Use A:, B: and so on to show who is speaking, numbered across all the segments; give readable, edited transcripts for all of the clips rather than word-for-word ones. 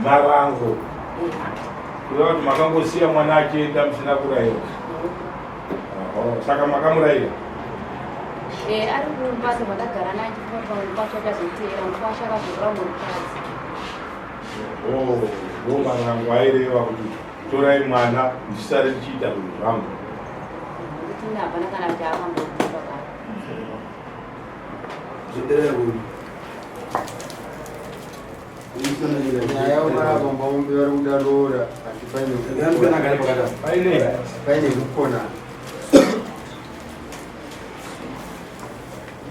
A: Marango. Kureva kuti makangosiya mwana achienda musina kurayira. Saka makamurayira?
B: Eh, ari kumba kwandagara naye pacho akazoteera mukwasha akazorora mukadzi.
A: Oh, ndo marango aireva kuti torai mwana ndisare ndichiita zvinhu zvangu.
B: Kuti hapana kana chaakamboita kare.
C: Nyaya yemarabamba ombe vari kuda roora asi paine paine kukona.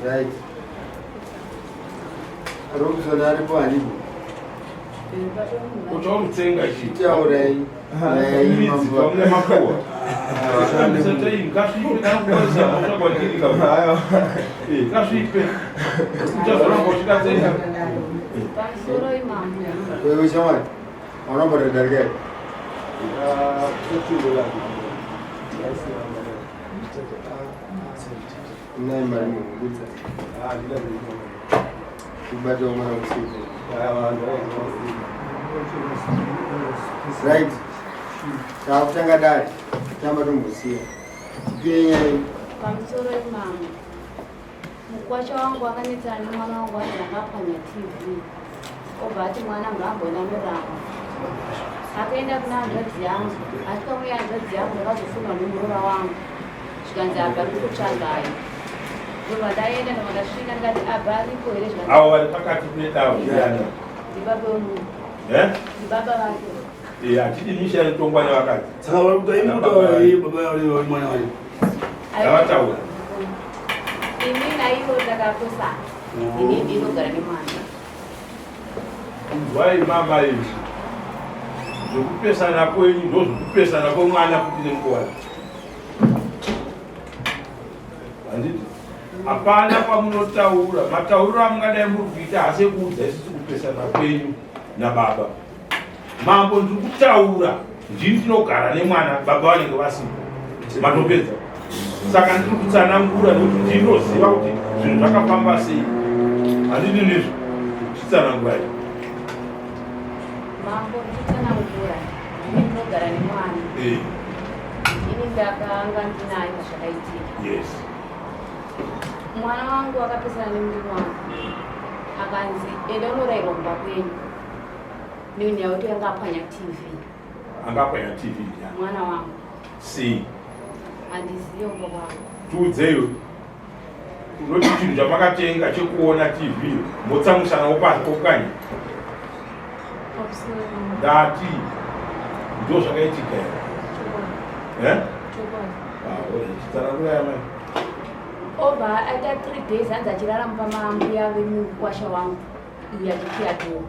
C: Right. Robson aripo haripo.
A: Uchaurutsenga chii?
C: Taurai.
A: Pamune makuwa. Kasvipe. Uchazoramba uchikatsenga.
B: Pamusoro imambo.
C: Wewe shamwari. Unombora darika here? Naye mari muhungudza. Kubata mwana usiku. Right. Takutanga dare. Tamba tombosiya. Tipei nyaya.
B: Pamusoro imambo. Mukwasha wangu akanetsana nemwana wangu anzi akapwanya TV. Obva ati mwana ngaamboenda noramba. Akaenda kuna hanzvadzi yangu. Asi pamwe hanzvadzi yangu ndakazofunwa nemuroora wangu. Zvikanzi abva ari kutsvagai. Ndobva ndaenda ndobva ndasvika ndikati abva aripo here zvikanzi
A: Avo vari pakati pedavo ndiani?
B: ndibaba wemunhu.
A: Eh?
B: Ndibaba vake.
A: Eh, hatidi misha inotongwa nevakadzi.
D: Saka vari kuta imi kutaura iyi baba vari mwana wani.
A: Ngavataura.
B: Ini naivo takapesana. Ini ndinogara nemwana.
A: Inzwai mama izvi. Zvekupesana kwenyu ndozvekupesana kwemwana futi nenguva. Handiti? Hapana pamunotaura. Matauriro amungadai muri kuita haasi ekuudza isusu kupesana kwenyu nababa. Mambo ndiri kutaura ndini ndinogara nemwana baba vanenge vasipo matopedza saka ndiri kutsanangura nekuti ndinoziva kuti zvinhu zvakafamba sei handidi nezvo chitsanangurai
B: Mambo nditsanangura ndini ndinogara nemwana.
A: Eh.
B: Ini ndakanga ndinaye pazvakaitika.
A: Yes.
B: Mwana wangu akapesana nemurume wangu akanzi enda unorairwa kumba kwenyu. Nenyaya yekuti anga apwanya TV.
A: Anga apwanya TV ya.
B: Mwana wangu.
A: Sei?
B: Handizive kumba kwangu.
A: Tiudzeiwe. Unoti chinhu chamakatenga chekuona TV motsamusana wopasi opwanya. Ndati ndo zvakaitika here? Eh? Ah, chitsanangura yamai.
B: Obva aita 3 days hanzi achirara mumba maambuya vemukwasha wangu. Iyi achikiya dhoo.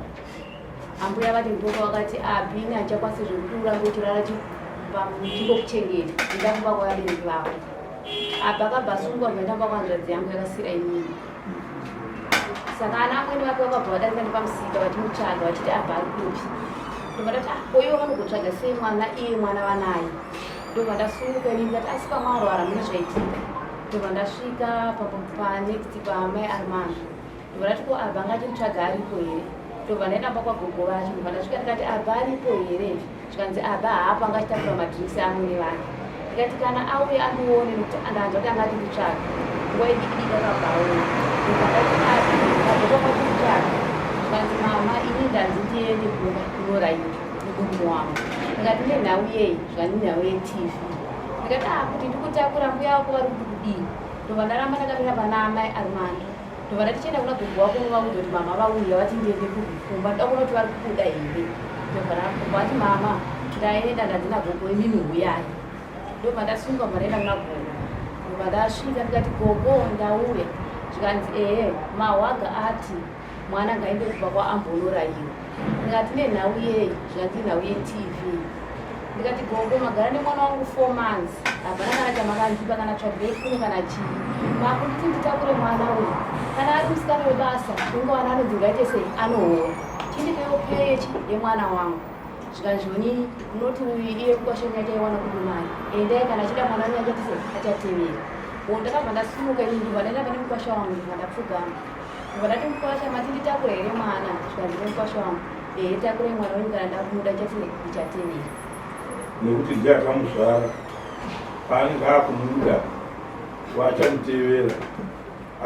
B: Ambuya vati ndipo vakati abhini hachakwanisi zvekuti urambe uchirara chingokuchengeta enda kumba kwavabereki vako. Apa akabva asungwa kuenda kumba kwanzvadzi yangu yakasira inini. Saka ana amwene vake vakabva vadarika nepamusika vachimutsvaga vachiti abva ari kupi. Ndobva ndati ah ko ivo vanogotsvaga sei mwana iye mwana vanaye. Ndobva ndasunguka inini ndikati asi pamwarwara mune zvaitika. Ndobva ndasvika panext pamai Armando. Ndobva ndati ko abva anga achinditsvaga aripo here? Ndobva ndaenda kumba kwagogo vacho ndobva ndasvika ndikati abva aripo here? Zvikanzi abva haapo anga achitakura madrinks amwene vake. Ndikati kana auya andione nekuti ndanzwa kuti anga achinditsvaga. Nguva idiki diki akabva auya. Ndobva ndati abva agogo vachinditsvaga. Zvikanzi mama ini ndanzi ndiende kumba kunorayiwa nemurume wangu. Ndikati nenhau yei? Zvikanzi nenhau yeTV. Ndikati ah kuti ndikutakura mbuya vako vari kuti kudii? Ndobva ndaramba ndakamira pana amai Armando. Ndobva ndati chienda kuna gogo wako unovaudza kuti mama vauya vati ndiende kumba ndoda kuona kuti vari kukuda here. Ndobva vati mama ndaenda ndanzi nagogo imimi huyai. Ndobva ndasunga ndobva ndaenda kuna gogo. Ndobva ndasvika ndikati gogo ndauya. Zvikanzi ehe mahwaga ati mwana ngaende kumba kwaambonorayiwa. Ndikati nenhau yei? Zvikanzi inhau yeTV. Ndikati gogo magara nemwana wangu 4 months hapana kana chamakandipa kana tsvagirei kuno kana chii makunditi nditakure mwana uyu kana ari musikana webasa ungawana anonzi ngaite sei anohora chindipewo pechi yemwana wangu zvikanzvoni unoti uyu iye kukwashanya achaiwana kupi mari endai kana achida mwana uyu achaite sei achatevera o ndakabva ndasimuka ini ndobva ndaenda pane mukwasha wangu ndobva ndapfugama ndobva ndati mukwasha mati nditakure here mwana zvikanzi nemukwasha wangu. Ehe, takurai mwana wenyu, kana ndakumuda ndichatevera.
A: Nekuti ndiye akamuzvara, paanenge akumuda wachamutevera,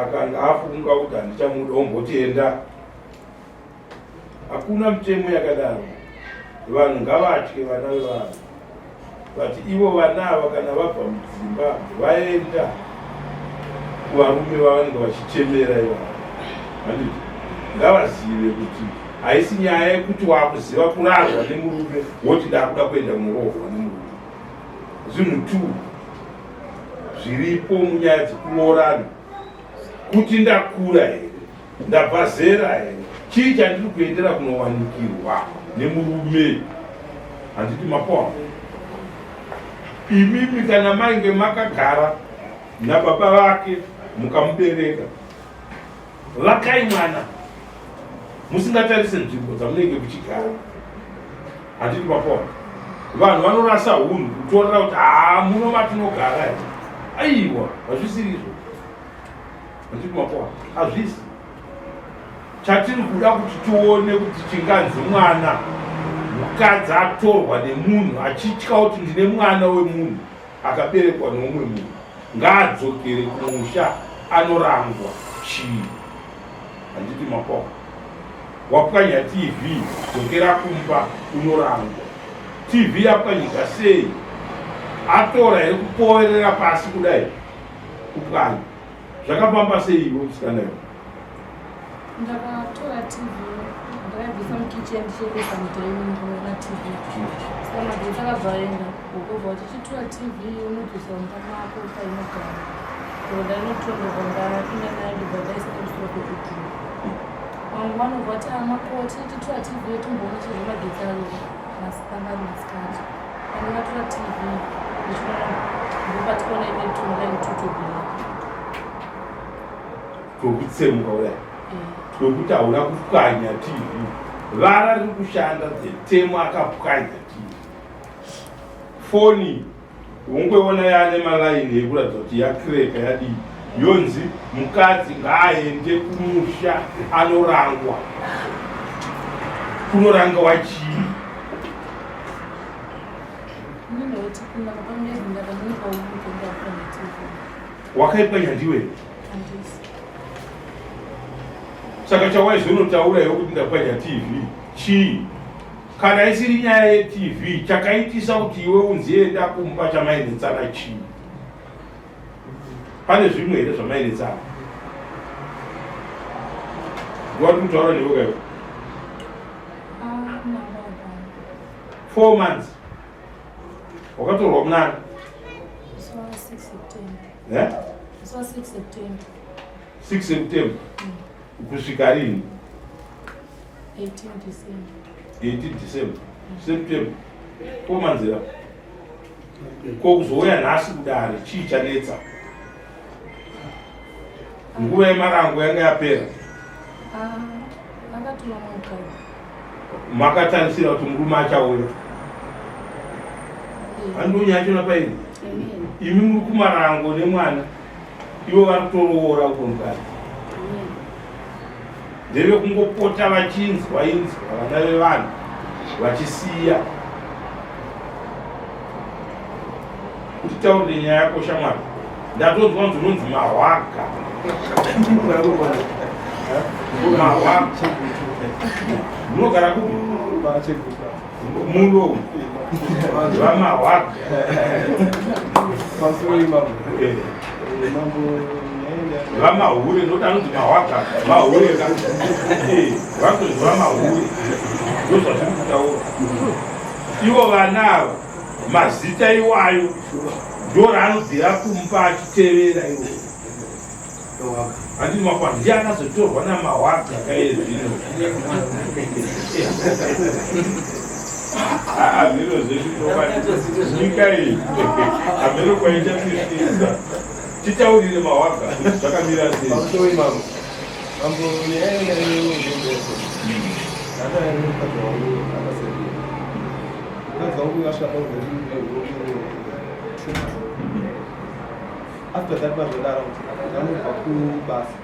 A: akanga afunga kuti handichamuda ombotienda. Hakuna mitemo yakadaro. Vanhu ngavatye vana vevanhu, but ivo vana ava kana vabva mudzimba vaenda kuvarume vavanenge vachichemera ivavo, handiti ngavazive kuti haisi nyaya yekuti wakuziva kurarwa nemurume woti ndakuda kuenda kunoroorwa nemurume. Zvinhu two zviripo munyaya dzekuroorana, kuti ndakura here, ndabva zera here, chii chandiri kuendera kunowanikirwa nemurume, handiti mapoa? Imimi kana mainge makagara nababa vake mukamubereka, vakai mwana musingatarise nzvimbo dzamunenge muchigara, handiti mapoa? Vanhu vanorasa hunhu kutorera kuti haa, muno matinogara, aiwa, hazvisiri izvo, handiti mapoa? Hazvisi. Chatiri kuda kuti tione kuti chinganzi mwana mukadzi atorwa nemunhu achitya kuti ndine mwana wemunhu akaberekwa neumwe munhu, ngaadzokere kumusha anorangwa chii, handiti mapoa? Wapwanya TV, dzokera kumba unorangwa. TV yapwanyika sei? Atora here kupoverera pasi kudai kupwanya? Zvakafamba sei iwe musikana iwe?
E: Ndakatora TV, ndakaibvisa mukitchen ndichiendesa mudining room na TV. Saka magetsi akabva aenda, ukobva kuti chitora TV unodzosa mumba mako painogara. Ndainotora, ndobva ndapinda nayo, ndobva ndaisa pamusoro pekudhura. Vangu vanobva vati, amakoti, titora TV yetimboona chezvo magetsi ariko. Anga ari masikati. Pandakatora TV ndichiona, ndopatikaona ine tumulaini tutobhira.
A: Twekutsemuka kudai twekuti hauna kupwanya TV, vara riri kushanda dzetemo akapwanya TV. Foni ungoiona yaane malaini ekuratidza kuti yakreka, yadii, yonzi mukadzi ngaaende kumusha anorangwa. Kunorangwa chii?
E: Ndinoti kuna baba Mary, ndakanonoka umutenga kupwanya TV.
A: Wakaipwanya ndiwe?
E: Handisi.
A: Saka chawaizonotaura iwe kuti ndapwanya TV chii? Kana isiri nyaya yeTV, chakaitisa kuti iwe unzi enda kumba chamainetsana chii? Pane zvimwe here zvamainetsana? Ndiwati kutaura newe kaiwe.
E: Ah, nababa.
A: 4 months wakatorwa munani?
E: Musi wa 6 September.
A: Eh?
E: Musi wa 6 September.
A: 6 September kusvika rini?
E: 18 December.
A: 18 December, September, 4 months era. Ko kuzouya nhasi kudare, chii chanetsa? Nguva yemarango yanga yapera?
E: Ah, akatora mukadzi.
A: Makatarisira kuti murume achauya? Handonyaya yachona paini.
B: Amen.
A: Imi muri kumarango nemwana, ivo vari kutoroora uko mukadzi.
B: Amen.
A: Ndevekungopota vachinzwa inzwa vana vevanhu vachisiya. Titaurire nyaya yako, shamwari. Ndatonzwa kunzi unonzi Mahwaga. Mahwaga, munogara kupi? Muno vaMahwaga.
C: Pamusoro imambo. Mambo,
A: VaMahure, nokuti anonzi Mahwaga, mahure ka. Vatonzi vaMahure, ndozvatiri kutaura. Ivo vana ava, mazita iwayo ndo raanobvira kumba achitevera ivo, handiti makwa? Ndiye akazotorwa naMahwaga kaiye zvino. Hameno zvedu, nyika iyi hameno kwaichatisvisa. Titaurire Mahwaga kuti zvakamira sei.
C: Pamusoro imambo. Mambo, nyaya yainaiyoendesa ndakaya nemukadzi wangu akasevia. Mukadzi wangu asvika 2 months after that. Mazvodaro kuti anobva kubasa,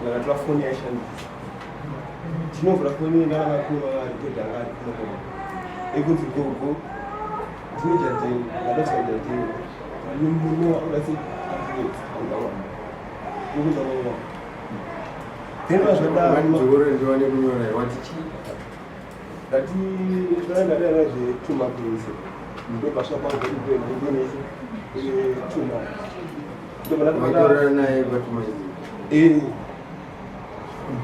C: ndakatora foni yaishandisa.
F: Tinovhura foni ndanga kuma record anga ari kuma kuma. Ekunzi gogo ndine jadeni ndadaswa jadeni. Murume wakuda sei akuda mwana. Ukuda mwana. Then zvadaro
C: Ndiore ndiwane kunyora wati chii?
F: Ndati ndanga zvetuma prince. Ndobva kwangu ndinesi tuma. Ndobva
C: Watorana naye patuma idzi.
F: Eh.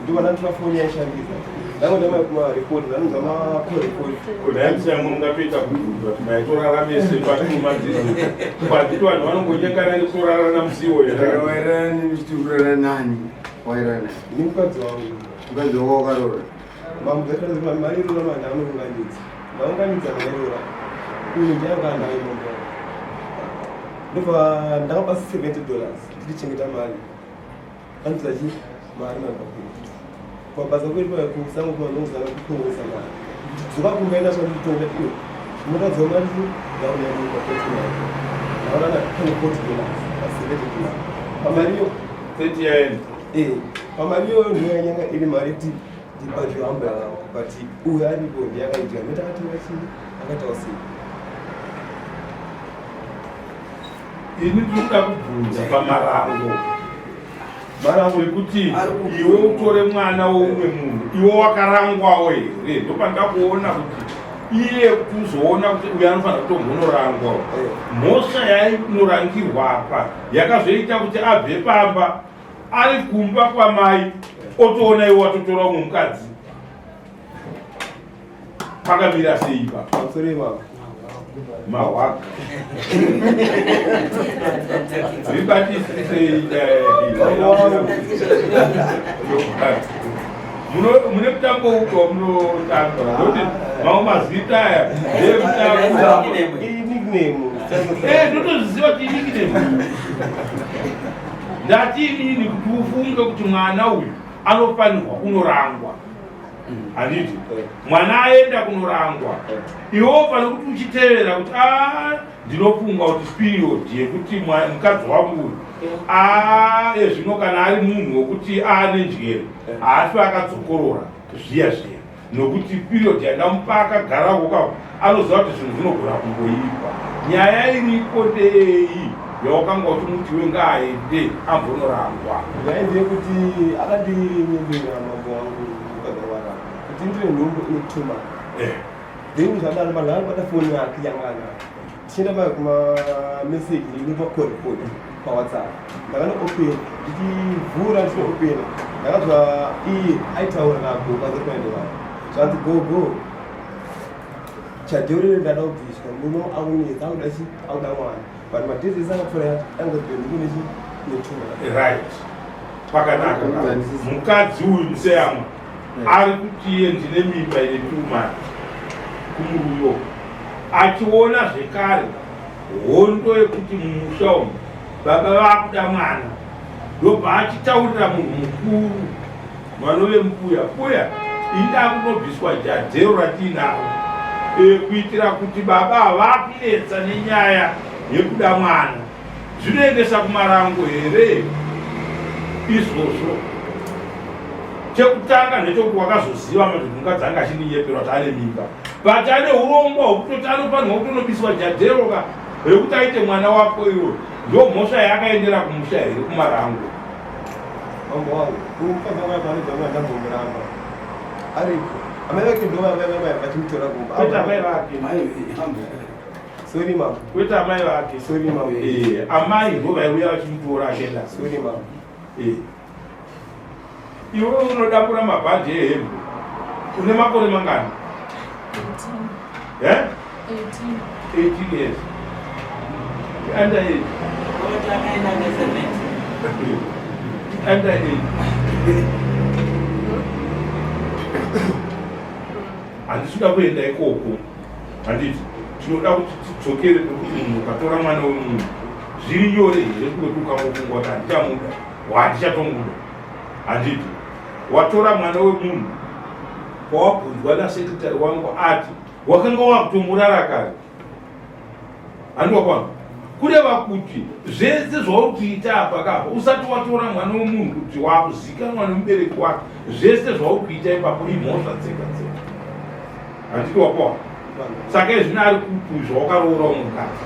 F: Ndobva ndatora foni yaishandisa. Ndanga ndama kuma record, vanonzi ma call record.
A: Kudai musiyamwe mungatoita kubvunzwa kuti maitorara mese patuma dzidzo. Kwanditi vanhu vanongonyengana nekutorarana musiwo here?
C: Saka wairara nemichiturana nani? Wairara naye.
F: Nemukadzi wangu.
C: Mukadzi wako wakaroora.
F: Mambo mari irora manje anounganidza. Ndaunganidza mari irora. Uyu ndiye anga anayo mambo. Ndobva ndakapa $70 ndichichengeta mari. Anodza chi mari mabva Kwabasa kwedu paya kusango kuvanozana kutongesa mari. Zuva kumba ina swa kutonga iyo. Motadza mari ndaona nyika koti mari. Ndaona na pane $40 pa $70. Pamari iyo
A: 30 yaenda.
F: Eh, pamari iyoyo ndiyo yanyanga iri mari kuti ndibhadhire hamba yangu but uyu aripo ndiye akaidya nokuti akatenga chii akaitawo sei.
A: Ini ndinoda kubvunza pamarango. Marango ekuti iwe utore mwana weumwe munhu iwe wakarangwawo here? Ndopanoda kuona kuti iye kuti uzoona kuti uyu anofanira kutombonorangwa. Mhosva yainorangirwa apa yakazoita kuti abve pamba ari kumba kwamai otoona iwe watotora umwe mukadzi. Pakamira sei ipapo?
F: Pamusoro ipapo.
A: Mahwaka. Zvibatisisei nyaya iyi. Mune mutambo upi wamunotamba? Ndokuti mamwe mazita aya ndeemutambo.
F: Nickname.
A: Eh, ndotozviziva kuti nickname. Ndati inini kuti ufunge kuti mwana uyu anofanirwa kunorangwa. Handiti mwana aenda kunorangwa, iwewo pane kuti uchitevera kuti a ndinofunga kuti period yekuti mukadzi wangu uyu a ezvino kana ari munhu wekuti aane njere haafi akadzokorora zviya zviya, nokuti period yandamupa akagarako kako anoziva kuti zvinhu zvinogona kungoipa. Nyaya iripo ndeyei yawakanga uchimuti iwe ngaaende ambonorangwa?
F: Nyaya ndeyekuti akandinyengera mambo wangu mukadzi kuti ndine nhumbu inotuma. Then zvadaro vanhu vanobata foni yake yangana. Tichienda paya kuma message inopa call record pa WhatsApp. Ndakano open ndichivhura ndichino open. Ndakazwa iye aitaura nagogo azoti paende vanhu. Zvanzi gogo chadheurere ndada kubviswa murume akunetsa akuda chi akuda mwana. But madhezi ese akapfuura yacho angoti nhumbu nechi netuma.
A: Right. Pakanaka. Mukadzi uyu museyamwa ari kuti iye ndine mimba ine 2 months kumurume, achiona zvekare hondo yekuti mumusha umu baba vakuda mwana, ndobva achitaurira munhu mukuru vanove mbuya puya inda kunobviswa jadhero ratiinaro kuitira kuti baba vakunetsa nenyaya yekuda mwana. Zvinoendesa kumarango here izvozvo? Chekutanga ndechekuti wakazoziva manje kuti mukadzi anga achindinyepera kuti ane mimba, but ane urongwa hwekutoti anofanirwa kutonobiswa jadhero ka rekuti aite mwana wako iwe. Ndo mhosva yaakaendera kumusha here kumarango?
F: Mambo wangu, mukadzi wangu apanobva mwana ndambomuramba. Aripo. Amai vake ndo vamai vachimutora kumba.
A: Kwete amai vake.
F: Sorry mama.
A: Kwete amai vake.
F: Sorry mama.
A: Eh, amai ndo vaiuya vachimutora achienda.
F: Sorry mama.
A: Eh. Iwe unodambura mabhandi ehembe. Une makore mangani?
E: 18.
A: Eh?
E: 18.
A: 18 years. Under age. Under age. Handisi kuda kuenda ikoko. Handiti tinoda kuti tidzokere pekuti munhu ukatora mwana wemunhu zviri nyore here kungoti ukangofunga kuti handichamuda, handichatomuda. Handiti watora mwana wemunhu pawabvunzwa nasekretary wangu ati wakanga wakutomurara kare, handiwa kwangu. Kureva kuti zvese zvauri kuita apa kapa usati watora mwana wemunhu kuti wakuzikanwa nemubereki wake, zvese zvauri kuita ipapo imhosva dzega dzega. Handiti wapoa? Saka izvino ari kupi zvawakaroora umwe mukadzi?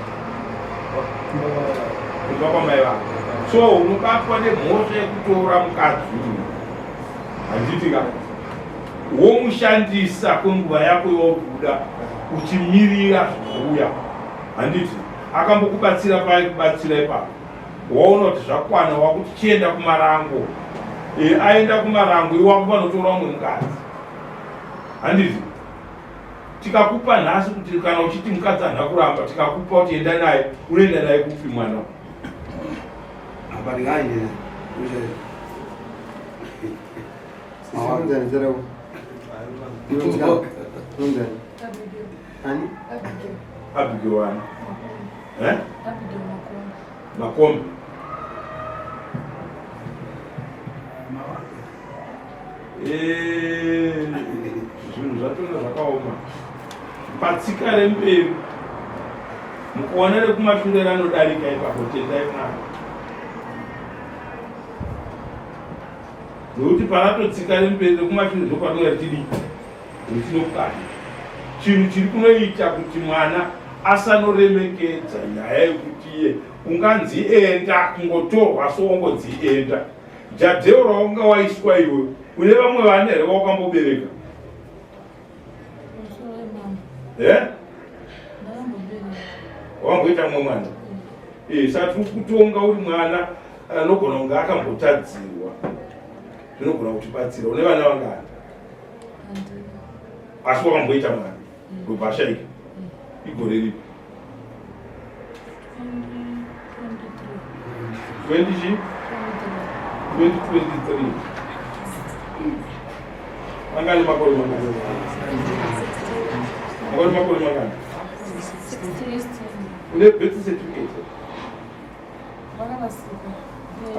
A: Kumba kwamai vako. So unobatwa nemhosva yekutora mukadzi uyu. Handiti ka? Womushandisa kwenguva yako yauri kuda uchimirira zvinouya. Handiti? Akambokubatsira paikubatsira ipapo. Waona kuti zvakwana wakuti chienda kumarango. E, aenda kumarango iwe wakuva umwe mukadzi. Handiti? Tikakupa nhasi kuti kana uchiti mukadzi handina kuramba, tikakupa kuti enda naye, unoenda naye kupi mwana?
D: Apa ndingaende.
C: Unonzani zita rako? Unonzani? Ani?
A: Abigail wani? Eh? Makombe. Eh, zvinhu zvatona zvakaoma patsika remberi mukuona rekumashure ranodarika ipapo tendai Mwari nekuti paratotsika remberi rekumashure ndopanouya richidii richinokanya chinhu chiri kunoita kuti mwana asanoremekedza nyaya yekuti iye unganzi enda kungotorwa so wongonzi enda Jadheo raunga waiswa iwe une vamwe vana here vawakambobereka? Eh? Wamboita mumwe mwana? Eh, saka tiri kutonga uri mwana anogona kunge akambotadzirwa. Zvinogona kutibatsira. Une vana vangani? Asi wakamboita mwana? Ndobva ashaika. Igore ripi? 20 2023. Angani makore mangani? Makore makore mangani? Une birth certificate?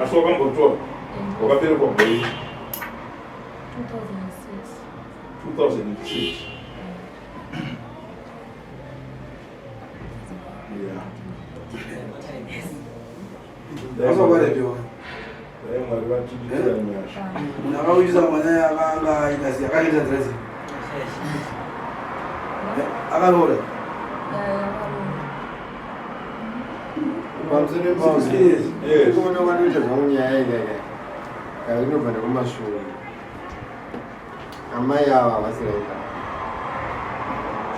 A: Asi wakambotora? Wakaberekwa gore 2006.
D: Munhu akauyisa mwana akanga aita sei akaita dress akaroora
C: pamusoro pekuona kwanoita zvangu nyaya ikaka kana inobva nekumashure Amai ava havasi right ava.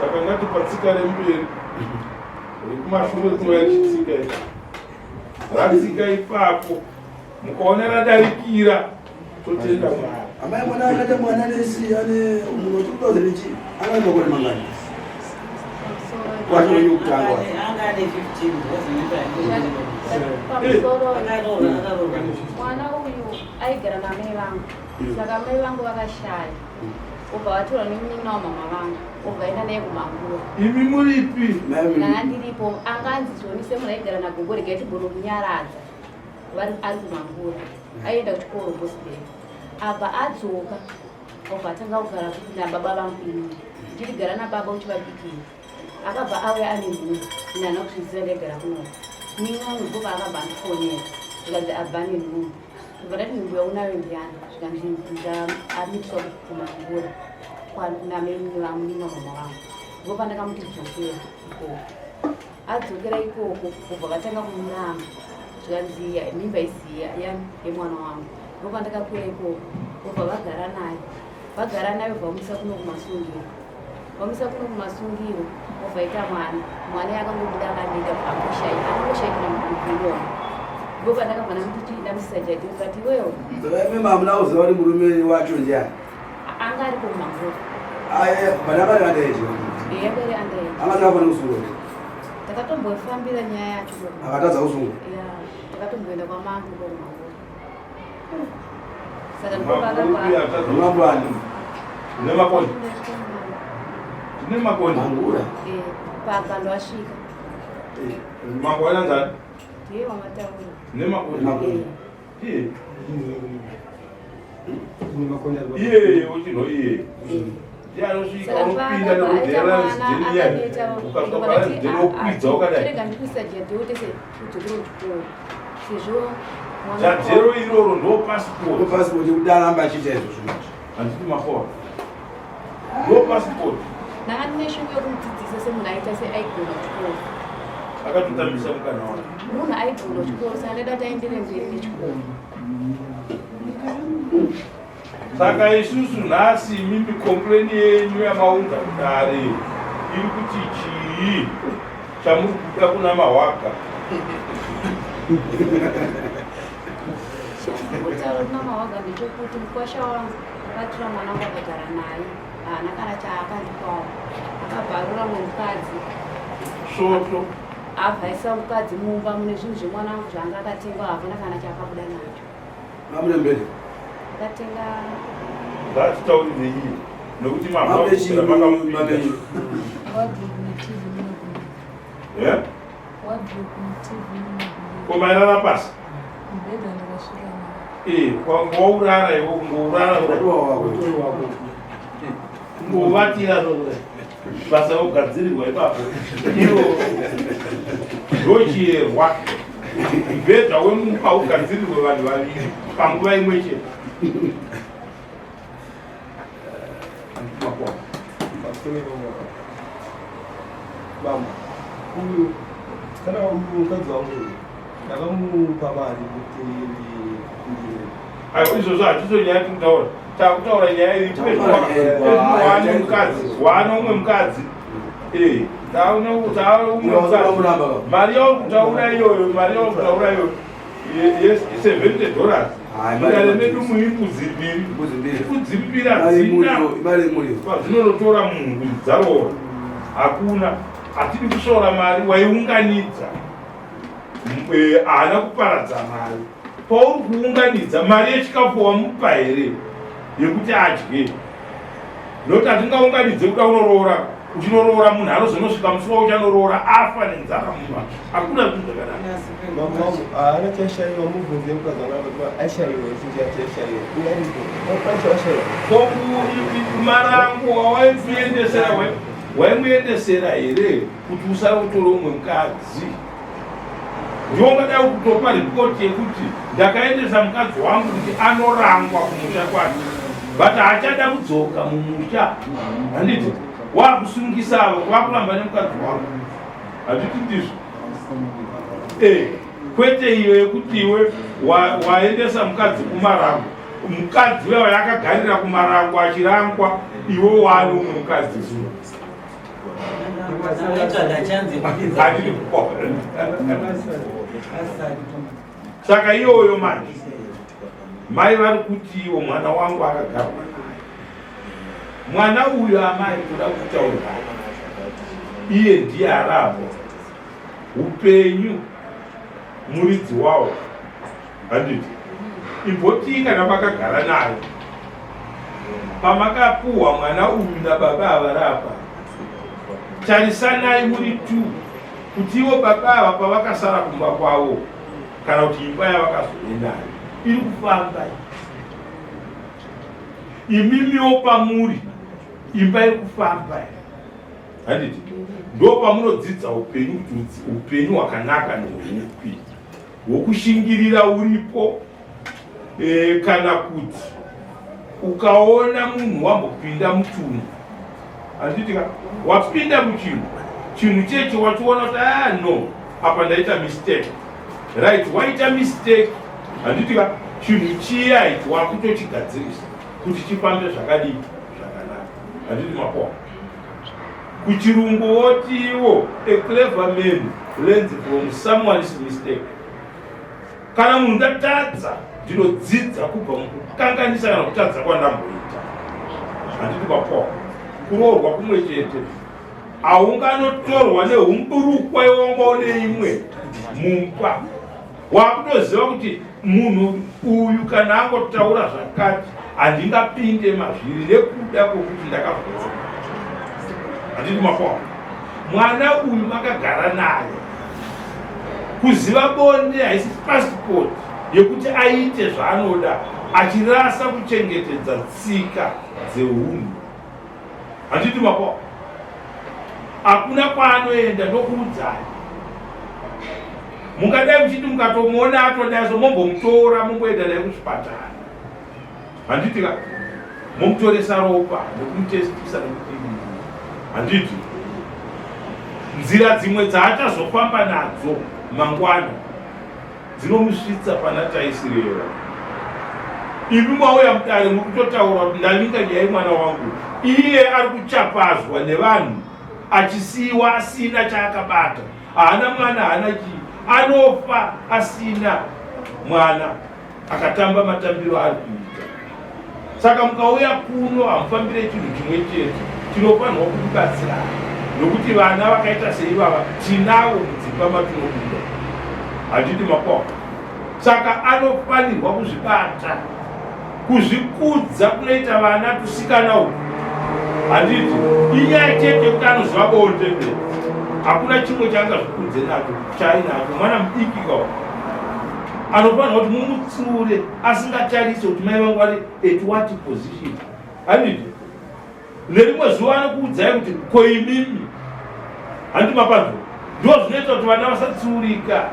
A: Saka ngati patsika remberi rekumashure kunouya chitsika ichi. Ratsika ipapo mukaona radarikira totenda Mwari.
D: Amai mwana akaita mwana nesi ane munhu 2000 chi anga ane makore mangani? Wacho wenyu kutanga wacho.
G: Anga ane 15 wazoita.
B: Pamusoro mwana uyu aigara namai vangu. Saka mai vangu vakashaya. Obva vatorwa nemunin'ina wamama vangu. Obva aenda naye kumangura.
A: Imi muripi?
B: Ndanga ndiripo. Anga anzi zvoni semunhu aigara nagogo regai tigonomunyaradza. Vari ari kumangura. Aienda kuchikoro Bosbay. Abva adzoka. Obva atanga kugara nababa vangu inini. Ndichiti gara nababa uchivabikira. Akabva auya ane nhumbu. Ini handina kuzviziva ndaigara kuno. Munin'ina wangu ndipo paakabva andifonera. Zvikanzi abva ane nhumbu. Ndobva ndati nhumbu yaunayo ndiyani zvikanzi ndamitiswa kumangura namenyamama vangu ndipo pandakamuti dzokera ikoko adzokera ikoko kubva vatanga kumuramba zvikanzi mimba isiya yani yemwana wangu ndipo pandakakwira ikoko vobva vagara naye vagara naye bva vamisa kuno kumasungiro Vamisa kuno kumasungiro obva aita mwana mwana yakangobuda akandida angoshaika anongoshaika namukuona ndipo pandakabva ndamuti ndamisisa jadhi but iwewo
D: Saka imi hamuna kuziva kuti murume wacho ndiani?
B: anga ari kumangura
D: Aye, but anga ari underage.
B: yanga iri underage
D: Anga asingafani kusungwa.
B: takatombofambira nyaya yacho
D: Akatadza kusungwa.
B: ya takatomboenda kwamambo kwakumangura saka ndipo pakabva
D: Mambo ani?
A: Tine makonde. Tine makonde.
D: Mangura.
B: pagando asvika
A: Mambo ananzani?
B: ndiye wamataura
A: Tine makonde.
D: Makonde.
A: Iye.
F: Tine makonde ari
A: Iye uchino iye. Ndiye anosvika unopinda nerudhera zidheni ukasvika pazidheni wokwidza wakadai.
B: Rega ndikuisa jadhero tese udzokere kuchikoro sezvo
A: jadhero iroro ndo passport.
D: Ndo passport yekuti aramba achiita izvozvo manje.
A: Handiti makora. Ndo passport.
B: Ndanga ndine shungu yekumudzidzisa semunhu aita seaigona kuchikoro.
A: Akatotambisa mukana wake.
B: Munhu aigona kuchikoro saka ndaida kuti aendere mberi nechikoro.
A: Saka isusu nhasi imimi complain yenyu yamaunza kudare iri kuti chii chamuri kuda kuna Mahwaga?
B: Kutaura kuna Mahwaga ndechekuti mukwasha wangu akatora mwana wangu akagara naye haana kana chaakandipawo akabvarura mumwe mukadzi
A: svoto
B: abvaisa mukadzi mumba mune zvinhu zvemwana wangu zvaanga akatenga hapana kana chaakabuda nacho.
D: Mamune mbele.
B: Akatenga
A: Ngatitaurire iye nekuti mabva makamupinda. Yeah? Ko mairara pasi? Eh, waurara iwe kungourara kungovatira basa rogadzirirwa ipapo iro ndochiyerwa mubhedha wemumba ugadzirirwe vanhu vaviri panguva imwe chete.
F: Mama, uyu kana mukadzi wangu ndakamupa mari kuti
A: Aiwa, izvozvo hatizo nyaya yekutaura. Takutaura nyaya iri wane mukadzi, wane umwe mukadzi. Eh, taune umwe mukadzi. Mari yauri kutaura iyoyo, mari yauri kutaura iyoyo. Yes, 70 dollars. Mudare medu mune mbudzi mbiri. Mbudzi mbiri hadzina pazvinonotora munhu kuti dzaroora. Hakuna. Hatidi kusvora mari waiunganidza. Eh, haana kuparadza mari. Pauri kuunganidza mari yechikafu wamupa here yekuti adye? Nokuti hatingaunganidze kuda unoroora uchinoroora munhu anozonosvika musi wauchanoroora afa nenzara mumba. Hakuna zvinhu zvakadaro.
F: Haana chashaiwa mubvunze mukadzi wangu kuti aishaiwa chinhu chashaiwa uye aripo chashaiwa.
A: Ko marango wawaimuendesera waimuendesera here kuti usarotore umwe mukadzi? Ndiwo ungadai kutopa ripoti yekuti ndakaendesa mukadzi wangu kuti anorangwa kumusha kwake but haachada kudzoka mumusha handiti wakusungisa avo wakuramba nemukadzi wangu handiti ndizvo eh, kwete iyo yekuti iwe waendesa mukadzi kumarango mukadzi uya yakagarira kumarango achirangwa iwe waani umwe mukadzi zuva Saka iyoyo manje mai vari kuti iwo mwana wangu akagarwa naye mwana uyu amai kuda kutaura iye ndiye arapo upenyu muridzi wawo handiti imbotii kana makagara naye pamakapuhwa mwana uyu nababa avarapa tarisanai muri two kuti ivo baba ava pavakasara kumba kwavo kana kuti imba yavakazove nayo iri kufamba imimiwo pamuri imba iri kufamba handiti ndo pamunodzidza upenyu kuti upenyu hwakanaka ndehupi hwokushingirira uripo e, kana kuti ukaona munhu wambopinda mutunhu handiti ka wapinda muchinhu chinhu checho wachiona kuti ah no apa ndaita mistake right waita mistake handiti ka chinhu chiya ichi wakutochigadzirisa kuti chifambe zvakadii zvakanaka handiti mapoa kuchirungu wotiwo a clever man learns from someone's mistake kana munhu ndatadza ndinodzidza kubva mukukanganisa kana kutadza kwandamboita handiti kwapoa kuroorwa kumwe chete haunganotorwa neumburukwa iwonga une imwe mumba wakutoziva kuti munhu uyu kana angotaura zvakati handingapinde mazviri nekuda kwokuti ndakavhura handiti mapoa mwana uyu makagara naye kuziva bonde haisi passport yekuti aite zvaanoda achirasa kuchengetedza tsika dzeunhu. Handiti mapo hakuna kwaanoenda ndokuudzai. Mungadai muchiti mukatomuona atodai so mombomutora momboenda naye kuchipatara. Handiti ka momutoresa ropa nekumutestisa nekudii. Handiti nzira dzimwe dzaachazofamba nadzo mangwana dzinomusvitsa pana taisireva. Imi mauya mudare muri kutotaura kuti ndavinga nyaya yemwana wangu, iye ari kuchapazwa nevanhu achisiyiwa asina chaakabata, haana mwana, haana chii, anofa asina mwana akatamba matambiro ari kuita. Saka mukauya kuno hamufambire chinhu chimwe chete, tinofanirwa kukubatsirai nokuti vana vakaita seivava tinavo mudzimba matinobuda, handiti makwakwa. Saka anofanirwa kuzvibata, kuzvikudza kunoita vana tusikana uku, handiti inyaya chete yekuti anoziva bonde bedzi, hakuna chimwe chaangazvikudze nacho chaainacho. Mwana mudiki kawa anofanirwa kuti mumutsiure asingatarise kuti mai vangu vari at what position, handiti nerimwe zuva anokuudzai kuti ko imimi handi mapanzwa. Ndo zvinoita kuti vana vasatsiurika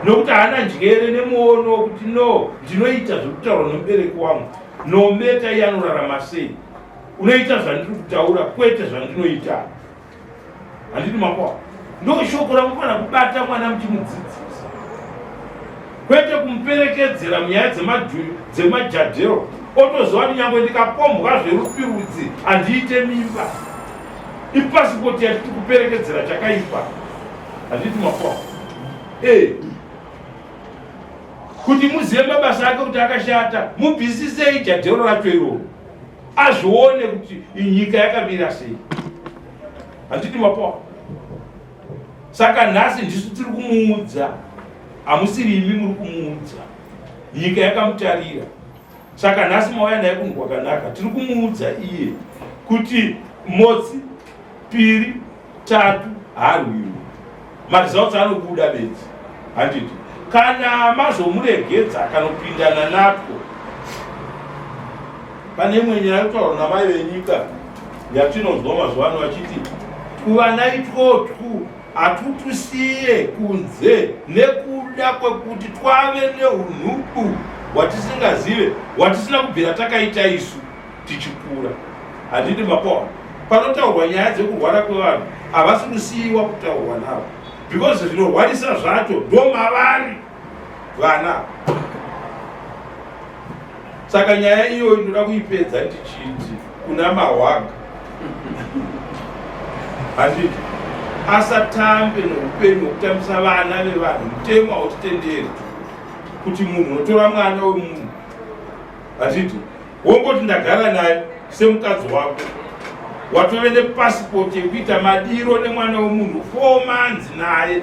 A: nokuti haana njere nemuono wekuti no, ndinoita zvekutaurwa nomubereki wangu nometa iye anorarama sei, unoita zvandiri kutaura kwete zvandinoita. Handiti makoa ndo shoko ramufanira kubata mwana muchimudzidzisa, kwete kumuperekedzera munyaya dzemajadhero otoziva kuti nyangwe ndikapombwa zverupirudzi handiite mimba. Ipasipoti yatiri kuperekedzera chakaipa, handiti makoa e kuti muzive mabasa ake kuti akashata, mubvisisei jadhero racho iroro azvione kuti nyika yakamira sei, handiti mapoa. Saka nhasi ndisu tiri kumuudza, hamusiri imi muri kumuudza, nyika yakamutarira. Saka nhasi mauya naye kunhu kwakanaka, tiri kumuudza iye kuti motsi piri tatu haarwiwi, maresults anobuda bedzi, handiti? Kana mazomuregedza akanopindana natwo, pane imwe nyaya yekutaurwa namai venyika yatinonzwa mazuva ano vachiti tuvana itwotwu hatutusiye kunze nekuda kwekuti twave neunhubu hwatisingazive hwatisina kubvira takaita isu tichikura. Handiti mapoa panotaurwa nyaya dzekurwara kwevanhu havasi kusiyiwa kutaurwa navo because zvinorwarisa zvacho ndo mavari vana. Saka nyaya iyoyo ndoda kuipedza ndichiti kuna mahwaga, handiti asatambe noupenyu hwekutambisa vana vevanhu. Mutemo hautitenderi kuti munhu unotora mwana wemunhu, handiti wongoti ndagara naye semukadzi wako, watove nepasipoti yekuita madiro nemwana wemunhu 4 months naye,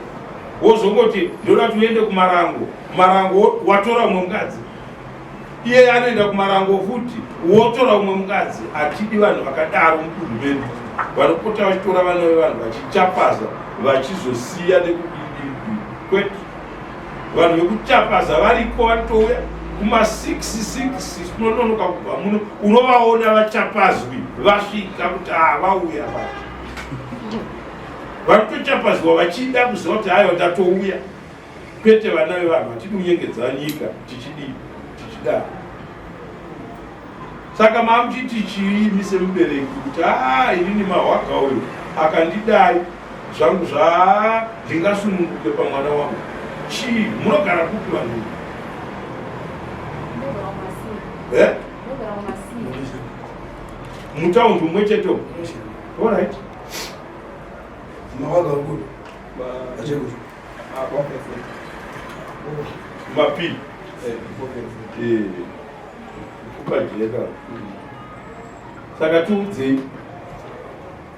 A: wozongoti ndoda kuti uende kumarango. Kumarango watora umwe mukadzi, iye anoenda kumarango futi wotora umwe mukadzi. Hatidi vanhu vakadaro mudunhu medu, vanopota vachitora vana vevanhu vachichapaza vachizosiya nekudididi. Kwete, vanhu vekuchapaza variko, vanotouya kuma 66 tinononoka kubva muno, unovaona vachapazwi vasvika kuti vauya vacho vanotochapazwa vachida kuziva kuti haiwa tatouya. Kwete vana vevanhu, hatidi kunyengedza nyika tichidii tichidaro. Saka mamuchiti chiimi semubereki kuti aa inini mahwaga uyu akandidai zvangu zvaa ndingasununguke pamwana wangu chii? Munogara kupi vanhu? Eh? Mutaundi umwe chete umu? Alright.
D: Mahwaga kupi? Achekuti.
A: Mapi. Kukajeka. Saka tiudzei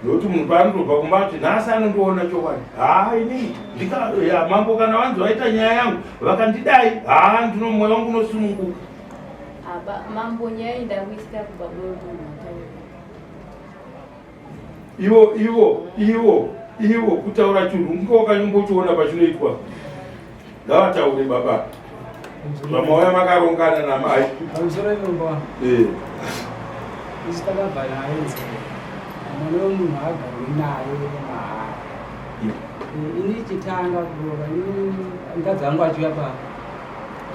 A: nokuti munhu paanotobva kumba kuti nhasi anondiona chokwadi, haa inini ndika mambo kana vanzi vaita nyaya yangu vakandidai, haa ndino mwoyo wangu unosununguka.
B: Apa mambo nyaya iyi ndakuitika kubva kwemunhu.
A: Ivo ivo ivo ivo kutaura chinhu unge wakanyombochiona pachinoitwa, ngavataure baba zvamauya makarongana namai.
H: Pamusoro imombo.
A: Eh.
H: Isu takabva naye nzira. Mwana wemunhu haagarwi naye mahara. Ini chitanga kuroora ini mukadzi wangu achiuya pano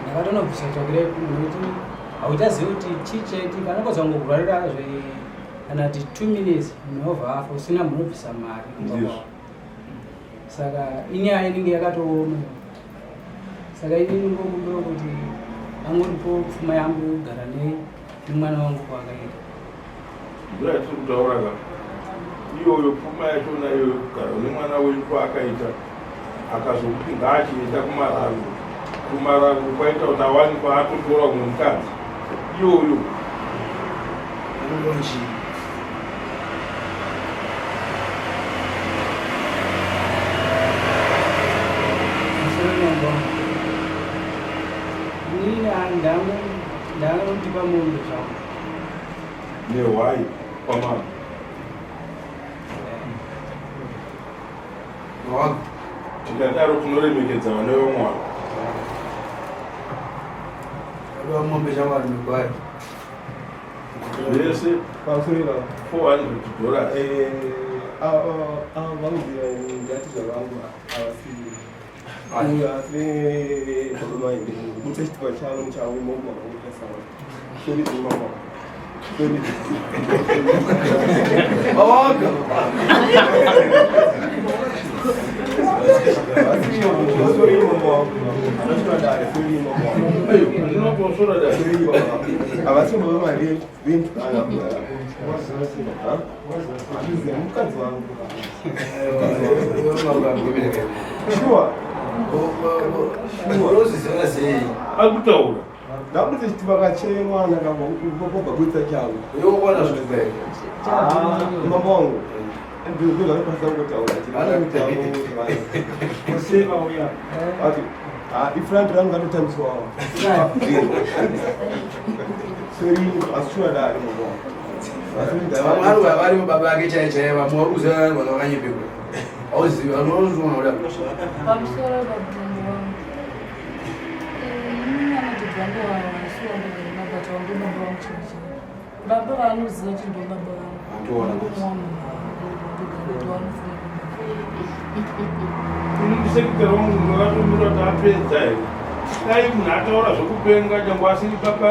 H: ndakatonobvisa tsvakirai kuno nekuti hauchazivi kuti chii chaitika anokwanisa kungorwarira zve kana kuti 2 minutes munhu obva afa usina munobvisa mari kumba kwavo. Saka inyaya inenge yakatooma. Saka ini ndingokumbira kuti angoripo pfuma yangu yekugara nemwana wangu kwaakaita.
A: Mvura yatiri kutaura ka iyoyo pfuma yachona iyoyo kugara nemwana wenyu kwaakaita akazokuti ngaachienda kumarango kumarango kwaita kuti awanikwa atotora umwe mukadzi iyoyo
H: Ndangotipa mombe zvangu
A: nehwai kwamambo. Tikadaro tinoremekedza vana vamwari.
D: Mombe shamwari negwai
A: zvese
F: Pamusoro
A: 400 dollars.
F: Vangu ndati zvavangu havasi butsa chitupa chavo chavo imomo makakuita sawa sorry mama sorry.
D: Mawanga.
F: Sorry mama wangu anosvika dare sorry mama wangu.
A: Ndinotosora dare.
F: Sorry mama havasi baba mari ventukana mukadzi wangu sure.
D: Unozviziva sei?
A: Ari kutaura.
F: Ndabudisa chitupa kachemwana kabva kuitsa chavo.
D: Iwe kuona zvitupa here?
F: Mama wangu ndozvanokwanisa kungotaura. Ati ifront rangu ngatotambiswawo sori asi shuwa dare mama wangu.
D: Vamwe vari varimo baba vake chaiye chaiye, vamwe vari kuziva vanhu vakanyepekwa. Hauzivi, vanhu vanozviona kuda.
E: Pamusoro pamambo wangu, inini anototi vangu vasi wandogara nabata wangu baba vangu chaivo chaivo baba vaanoziva kuti ndo baba vangu.
D: Antoona kuti.
E: Ndovanofunga.
A: Ini ndisekretary wangu ndakatomira kuti apedza here. Dai munhu ataura zvekupenga nyangwe asiri baba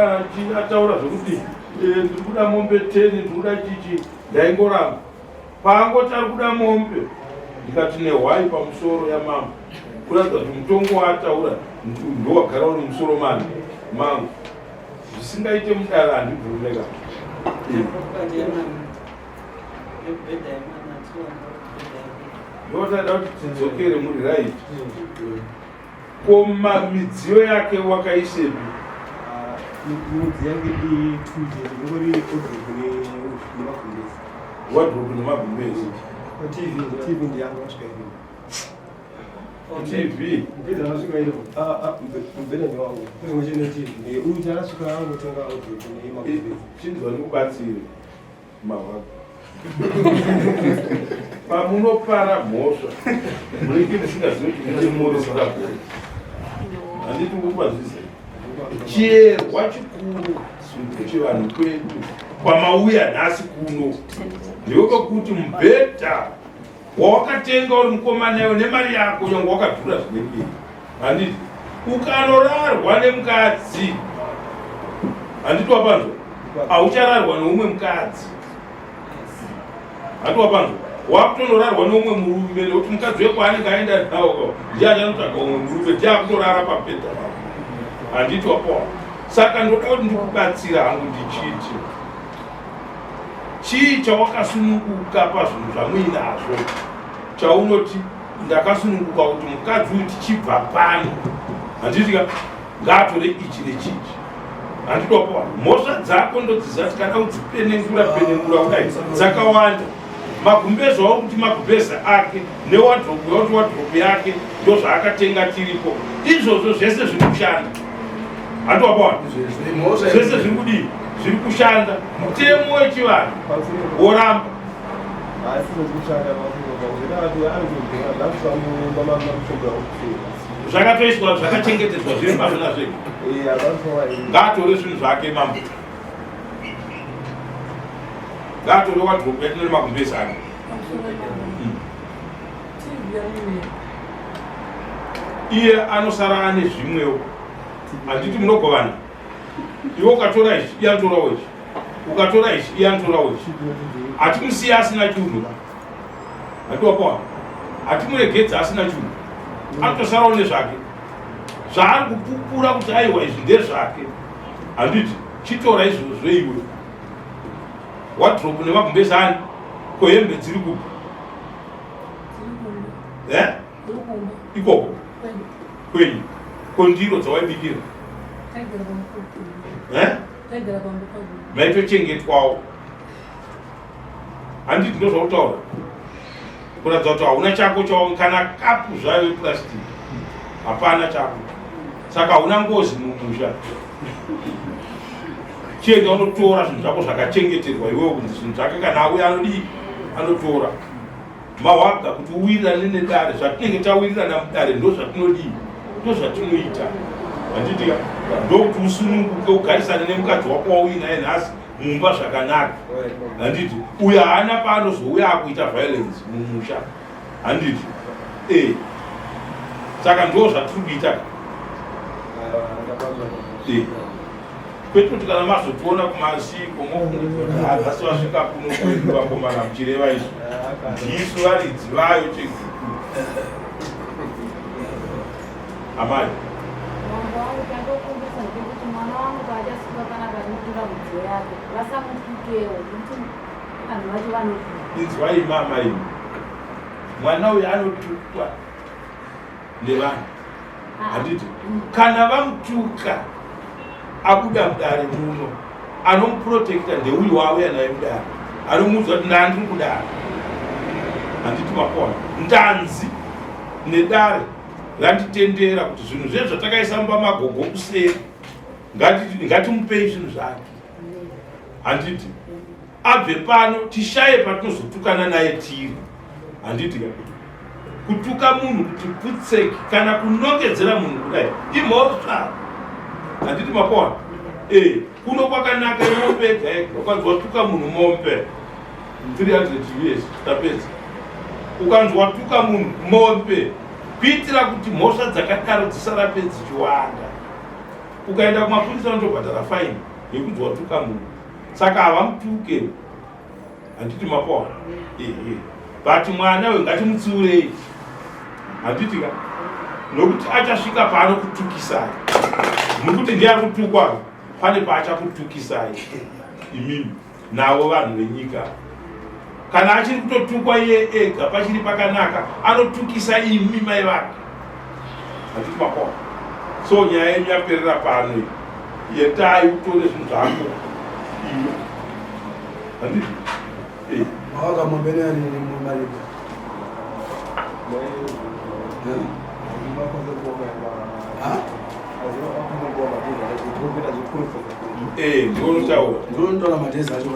A: ataura zvekuti ndiri kuda mombe 10 ndiri kuda chichi ndaingoramba. Paangoti ari kuda mombe ndikati nehwai pamusoro yamambo kuratidza kuti mutongo waataura ndowagara uri musoro mani mangu zvisingaite mudare handibvume ka.
G: Property yemwana. Yemubhedha yemwana, tiwana mubhedha yemwana.
A: Ndotada kuti tidzokere muri right. Ko midziyo yake wakaisepi?
F: Midzi yake i2 chete ingori wardrobe nemagumbezi.
A: Wardrobe nemagumbezi.
F: TV ndiyangu asvika iripo.
A: TV.
C: Mubhedha wasvika iripo.
F: Mubhedha ndewangu.
C: Kuzimwe chine TV.
F: Uyu chaasvika angotenga wardrobe nemagumbezi.
A: Chinzwa ndikubatsire mawako. Pamunopara mhosva munenge musingazivi kuti mune muri. Handiti kukupazvise. Chierwa chikuru kuchivanhu kwedu kwamauya nhasi kuno ndewekuti mubhedha wawakatenga uri mukomana iwe nemari yako nyangwe wakadhura zvinenge handiti ukanorarwa nemukadzi handiti wapanzwa hauchararwa neumwe mukadzi handiti wapanzwa wakutonorarwa neumwe murume nekuti mukadzi weko anenge aenda nawo ndiye achanotsvaga umwe murume ndiye akutorara pamubhedha pako handiti wapowa. Saka ndoda kuti ndikubatsira hangu ndichiti chii chawakasununguka pazvinhu zvamuinazvo chaunoti ndakasununguka kuti mukadzi uyu tichibva pano handiti ka ngaatore ichi nechichi handiti wapowa. Mhosva dzako ndodziziva tikada kudzipenengura penengura kudai dzakawanda. Magumbezi wauri kuti magumbezi ake newadrobe yauri wadrobe yake ndozvaakatenga tiripo izvozvo zvese zviri kushanda handiti wapowa zvese zviri kudii zviri kushanda mutemo wechivanhu woramba. Zvakatoiswa zvakachengetedzwa zviri pazvona zvega ngaatore zvinhu zvake mambo. Ngaatore wadhiropu yatine nemagumbezi ake. Iye anosara ane zvimwewo. Handiti munogovana? Iwe ukatora ichi, iye anotorawo ichi. Ukatora ichi, iye anotorawo ichi. Hatimusiye asina chunhu. Hatiwapawa. Hatimuregedzi asina chunhu. Anotosarawo nezvake. Zvaari kupupura kuti aiwa izvi ndezvake. Handiti chitora izvozvo iwe. Wardrobe nemagumbezi ani? Ko hembe dziri kupi? Eh? Ikoko. Kwenyu. Ko ndiro dzawaibikira? Eh? Maitochengetwawo. Handiti ndozvautaura. Kuratidza kuti hauna chako chawo kana kapu zvayo yeplastic. Hapana chako. Saka hauna ngozi mumusha. Chienda unotora zvinhu zvako zvakachengeterwa iwewe kunzi zvinhu zvake kana auya anodii anotora. Mawaga kuti uwirirane nedare zvatinenge tawirirana mudare ndozvatinodii ndozvatinoita. Handiti ndokuti usununguke ugarisane nemukadzi wako wauinaye nhasi mumba zvakanaka handiti uyo haana paanozouya akuita violence mumusha handiti e saka ndo zvatiri kuita e kwete kuti kana mazotiona kumasiko moasi vasvika kuno kwedu vakomana muchireva izvo ndisu varidzi vayo cheguku Amai.
B: Mambo wangu chandokumbirisa ndechekuti mwana wangu paachasuka panapa ndinotora midziyo yake vasamutukewo nekuti vanhu vacho vanotuka.
A: Inzwai mama imi. Mwana uyu anotukwa nevanhu. Ah. Handiti? Kana vamutuka abuda mudare muno anomuprotecta ndeuyu waauya naye mudare anomuudza kuti ndandiri kudare handiti makona ndanzi nedare randitendera kuti zvinhu zve zvatakaisa mumba magogo kuseri ngatimupei zvinhu zvake handiti abve pano tishaye patinozotukana naye tiri handiti kutuka munhu kuti putseki kana kunongedzera munhu kudai imhosva handiti makoa e eh, kuno kwakanaka mombe ega ega ukanzi watuka munhu mombe 300 years tapedza ukanzi watuka munhu mombe kuitira kuti mhosva dzakadaro dzisarape dzichiwanda ukaenda kumapurisa unotobhadhara faini yekuti watuka munhu saka havamutuke handiti mapoa ehe but mwana uyu ngatimutsiurei handiti ka nokuti achasvika paanokutukisai mukuti ndiye ari kutukwa pane paachakutukisai imimi navo vanhu venyika kana achiri kutotukwa iye ega pachiri pakanaka anotukisa imi mai vake handiti makona so nyaya yenyu yaperera pano iyi yetai utore zvinhu zvako iwe handiti eh. Eh, ndinotaura
D: ndinotaura madhezi acho.